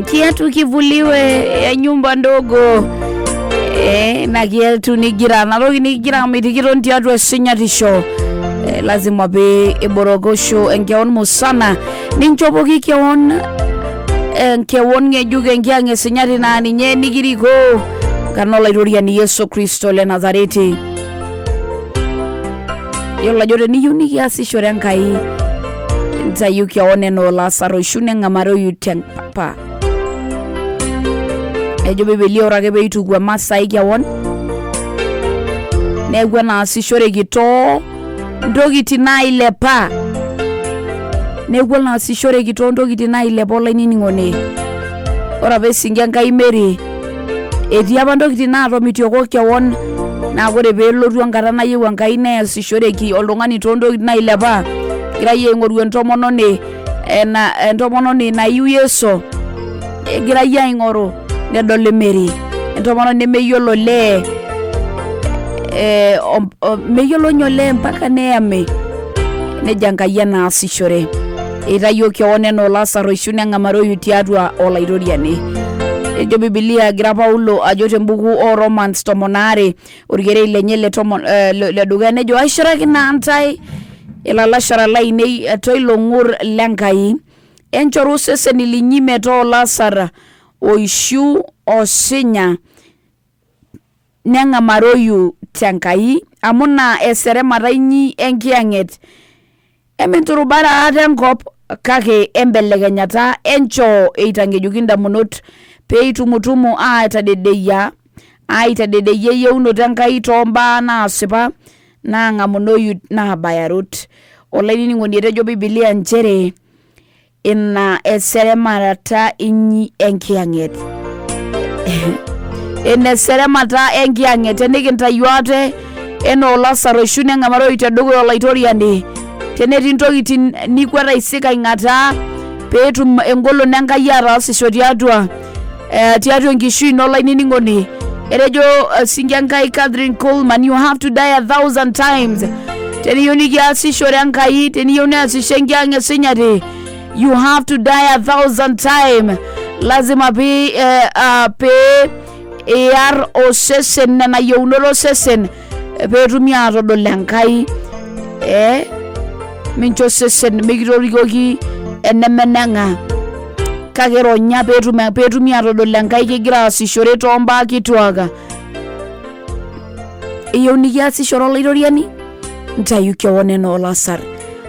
Kiatu kivuliwe ya nyumba ndogo na kiatu nigira natoki nigira amitiki iton tiatua esinyatisho lazima pee iborokosho enkeon musana ninchopoki keon enkewon ng'ejuk enkiyang esinyati naa ninye nikirikoo nkarna olaitoriani Yesu Kristo le Nazareti. Yiolo ajo teniyieu nikiasishore Enkai ntayu kewon enaa Olasaro oishu neng'amaroyu tempapa. Ejo Bibilia ore ake peituku emasai kewon neeku enaasishoreki too ntokitin nailepa neeku enaasishoreki too ntokitin nailepa olainining'oni. Ore apa esinki Enkai Mary etii apa ntokitin naatomitioko kewon naa ore peelotu enkata nayieu Enkai neasishoreki oltung'ani too ntokitin nailepa egira iyie aing'oru entomononi ena entomononi nayiu Yesu egira iyie aing'oru nedoli Mary entomononi nemeyiolo olee meyiolo ninye olee mpaka neyami nejo Enkai enaasishore eitayio kewon enaa Olasaro oishiu neng'amaroyu tiatua Olaitoriani. Ejo Bibilia egira Paulo ajo tembuku oo Romans 12 orkerei lenye le tomon le dukuya nejo aishiraki naa ntae ilalashera lainei toilo ng'ur le Nkai enchoru iseseni linyi metaa olasar oishiu osinya neng'amaroyu te Nkai amu ina eseremata inyi enkiyang'et. Eminturubara ate enkop kake embelekenyata enchoo eitang'ejuki indamunot pee itumutumu aitadedeyia aitadedeyia eyieunoto Enkai too mbaa naasipa naang'amunoyu naabayarot. Olainining'oni etejo Bibilia nchere ina eseremata inyi enkiyang'et. Ina eseremata enkiyang'et tenikintayu ate enaa olasar oishu neng'amaroi tedukuya olaitoriani tenetii ntokitin nikwet aisik aing'ataa peetum engolon Enkai ataasisho tiatua tiatua enkishui ino olainining'oni etejo sinche Enkai Catherine Coleman you have to die a thousand times teniyieu nikiasishore Enkai teniyieu neasisho enkiyang esinyati you have to die a thousand time lazima pee pee iyar osesen nena yieunot osesen peetumi aatodol Enkai mincho osesen mikitorikoki enemeneng'a kake ironya peetumi aatodol Enkai kigira aasishore toombaa kituak. Iyieu nikiasishore Olaitoriani? Ntayu kewon enaa olasar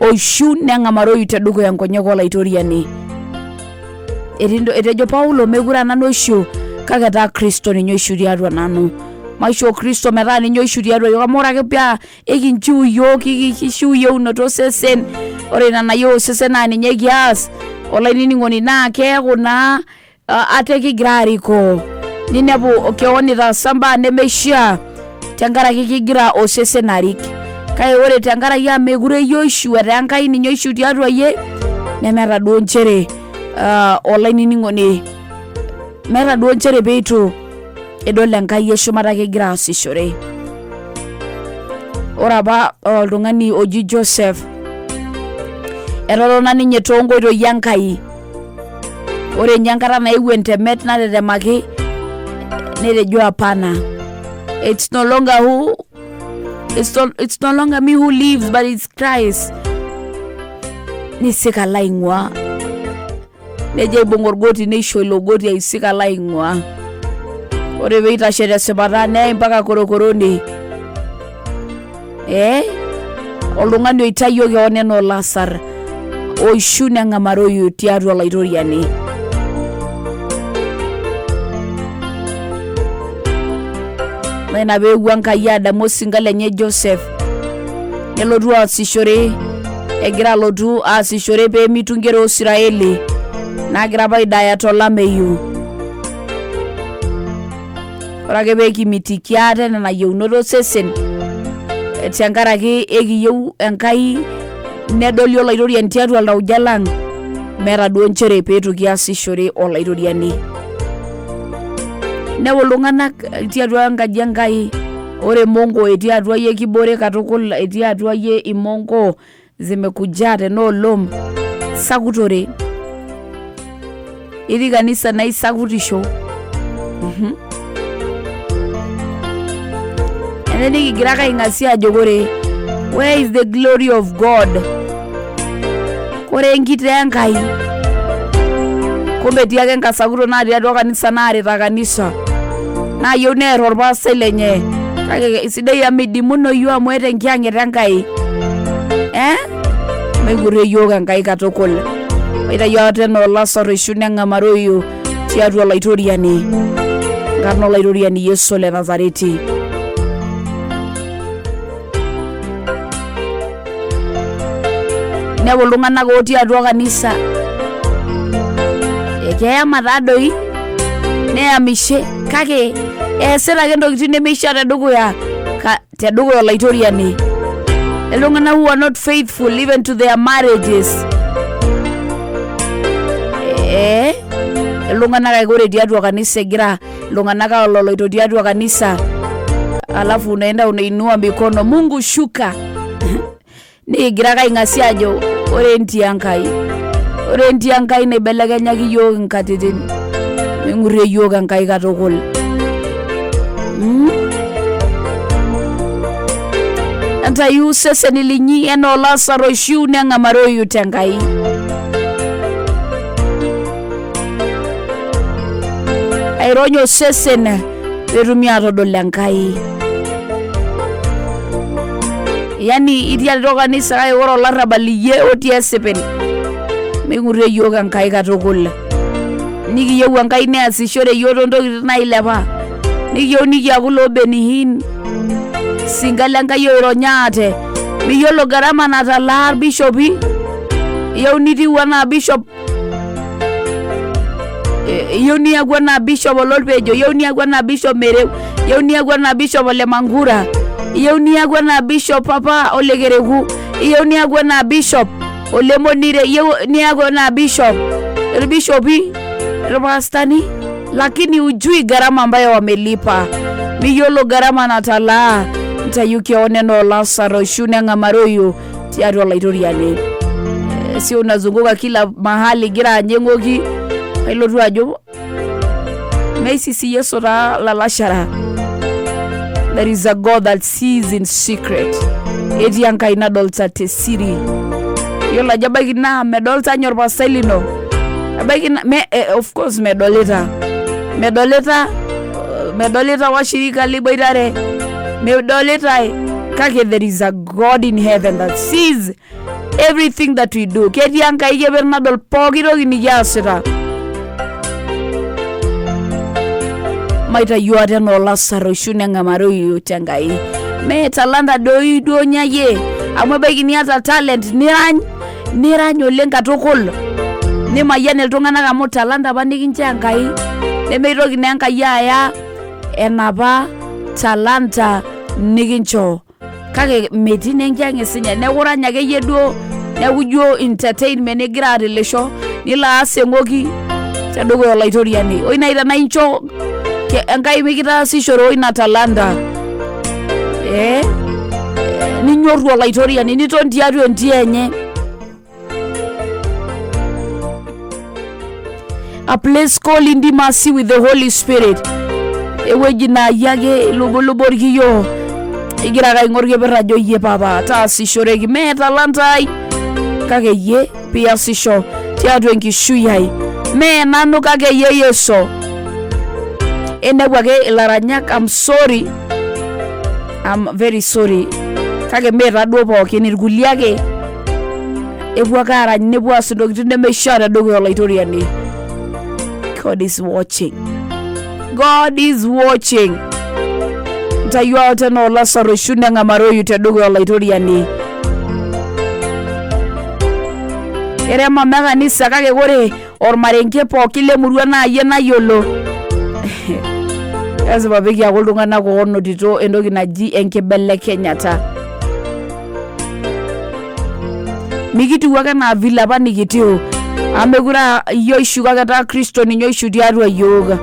oishiu neng'amaroyu tedukuya nkonyek Olaitoriani. Etejo Paulo mekure aa nanu oishiu kake etaa Kristo ninye oishiu tiatua nanu. Maishoo Kristo metaa ninye oishiu tiatua iyiook amu ore ake paa ekinchiu iyiook kishiu yieunoto osesen ore ina nayieu osesen naa ninye kias olainining'oni naa keeku naa ate kigira arikoo ninepu kewon itaasa mbaa nemeishiaa tenkaraki kigira osesen arik kake ore tenkaraki aa mekure iyie oishiu etaa Enkai ninye oishiu tiatua iyie nemeeta duo nchere olainining'oni meeta duo nchere peitu idol Enkai eshumata kigira aasishore. Ore apa oltung'ani oji Joseph etotona ninye toonkoitoi Enkai. Ore ninye enkata naewuo entemet natetemaki netejo hapana it's no longer who it's no longer me who lives but it's Christ. Nisik alo aing'uaa nejo aibung orgoti neisho ilo goti aisik alo aing'uaa. Ore peitashe tesipata neyai mpaka korokoroni. Oltung'ani oitayio kewon enaa olasar oishu neng'amaroyu tiatua olaitoriani. Naa ina peewuo Enkai adamu osinka lenye Joseph nelotu aasishore egira alotu aasishore pee mitu inkera o Israeli naagira apa aidaya tolameyu. Ore ake pee kimitiki ate nena yieunot osesen tenkaraki ekiyieu Enkai nedoli Olaitoriani tiatua iltauja lang meeta duo nchere pee eitu kiasishore Olaitoriani. Inepu iltung'anak tiatua enkaji Enkai ore mongo etii atua iyie kibore katukul etii atua iyie imongo zimekujaa tena olong sakutore. Itii kanisa naa isakutisho. Ene nikigira ake aing'asia ajo kore where is the glory of God? Kore enkitoo Enkai. Kumbe etii ake nkasakuto natii atua kanisa naarita kanisa. Naayieu neer orpastai lenye. Kake sidai amu midimunoyu amu eeta enkiyang'et Enkai. Eh? Maing'urie iyiook Enkai katukul. Maitayu ate enaa olasar oishu neng'amaroyu tiatua Olaitoriani. Enkarna Olaitoriani Yesu le Nazareti. Inepu iltung'anak otii atua kanisa ekeyama taadoi neyamishe kake eesita ake intokitin nemeishaa tedukuya tedukuya Olaitoriani. Iltung'anak who are not faithful even to their marriages. Eh, iltung'anak ake ore tiatua kanisa egira iltung'anak aololoito tiatua kanisa alafu unaenda unainua mikono Mungu shuka nikigira ake aing'asia ajo ore entii Enkai, ore entii Enkai naibelekenyaki iyiook inkatitin, ming'urie iyiook Enkai katukul. Entayu iseseni linyi enaa olasar oishiu neng'amaroyu tenkai. Airony osesen petumi atodol Enkai. Yani itii atua kanisa kake ore olarrabal iyie otii esipil. Ming'urie iyiook Enkai katukul. Nikiyieu Enkai neasishore iyiook toontokitin nailepa. Nikiyieu nikiaku loo Benny Hinn. Sinka le Nkai oironya ate. Miyiolo gharama natalaa irbishopi. Iyieu nitiu anaa bishop iyieu niaku anaa bishop olorpejo, iyieu niaku anaa bishop Mereu, iyieu niaku anaa bishop ole Mankura, iyieu niaku anaa bishop papa ole Kereku, iyieu niaku anaa bishop ole Monire, iyieu niaku anaa bishop irbishopi, irpastani lakini hujui gharama ambayo wamelipa. Miyiolo gharama natalaa. Ntayu keon enaa olasar oishiu neng'amaroyu tiatua Olaitoriani. Sio unazunguka kila mahali igira anya eng'oki pailotu ajo meisisi Yesu taa lalashara. There is a God that sees in secret. Etii Enkai nadolta te siri. Yiolo ajo ebaiki naa medolta ninye orpastai lino. Ebaiki na, me, of course medolita. Medolita, medolita washirika liboitare. Medolitae kake there is a God in heaven that sees everything that we do. Ketii Enkai keper nadol pooki toki nikiasita. Maitayu ate enaa olasar oishu neng'amaroyu tenkai. Mee talanta doi duo nyayie amu ebaiki niata talent nirany nirany oleng katukul nimayian iltung'anak amu talanta apa nikinchoo Enkai nemeitoki naa Enkai aya enapa talanta nikinchoo. Kake metii naa enkiyang'et sinye neeku irany akeyie duo neeku ijo entertainment igira atilisho nilo aas eng'oki tedukuya olaitoriani. Oi nai tenaa incho Enkai mikitaasishore oina talanta eh, ninyorru olaitoriani niton tiatua entii enye. A place called intimacy with the Holy Spirit. Ewueji naa iyie ake ilubulubu orkiyo igira ake aing'or keper ajo iyie papa taasishoreki mee talanta ai kake iyie piasisho tiatua enkishui ai mee nanu kake iyie Yesu. Inepu ake ilaranyak I'm sorry, I'm very sorry kake mee taaduo pookin irkulie ake epuo ake arany nepuo aas intokitin nemeishaa tedukuya olaitoriani. God is watching. God is watching. Ntayu ate enaa olasar oishu neng'amaroyu tedukuya olaitoriani. Erema me kanisa kake ore ormarenke pookin lemurua naa iyie nayiolo. Kesipa pee kiaku iltung'anak oonotito entoki naji enkibelekenyata. Mikitiu ake enaa vile apa nikitiu amu mekure aa iyie oishiu kake etaa Kristo ninye oishiu tiatua iyiook.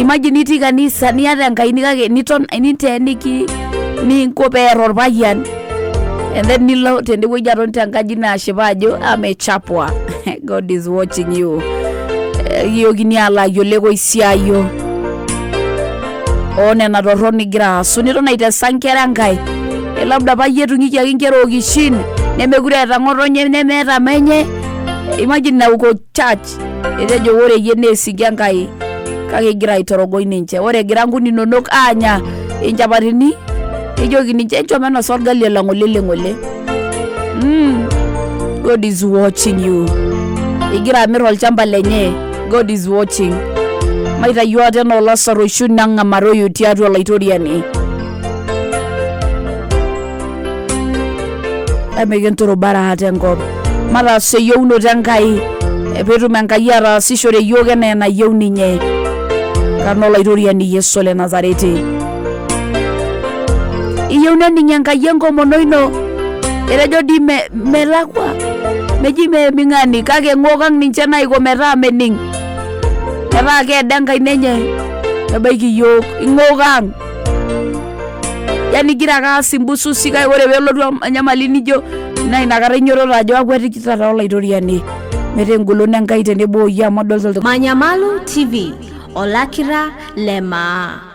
Imagine itii kanisa niata enkaini kake niton niteeniki Ninko peer orpayian and then nilo tendewueji aton tenkaji ino ashipa ajo amechapwa. God is watching you. Ekiyokini alaaki olekoisiayio oo nena torrok nigira aasu niton aitesa nkera Enkai. Labda apa iyie etung'ikiaki nkera okishin nemekure eeta ng'otonye nemeeta menye. Imagine ina uko church etejo ore iyie naa esinki Enkai kake igira aitorogony ninche. Ore egira nkuni inonok aanya inchapatini nijoki ninche enchom enosa orgali ele ng'ole le ng'ole. God is watching you. Igira amir olchamba lenye. God is watching. Maitayu ate enaa olasar oishu neng'amaroyu tiatua olaitoriani. Emikinturubara ate enkop. Mataas eyieunoto Enkai peetum Enkai ataasishore iyiook enaa enayieu ninye. Enkarna olaitoriani Yesu le Nazareti. Iyieu nening Enkai enkomono ino. Etejo dii melakua, meji meeming'ani kake eng'ok ang' ninche naiko metaa mening. Metaa keeda enkaina enye nebaiki iyiook. Ing'ok ang'. Yaani igira ake aas imbususi kake ore peelotu enyamali nijo naa inakata inyototo ajo akuetikita taa olaitoriani. Metaa engolon Enkai tenebo oyie amu adolta Manyamalu TV, olakira le maa.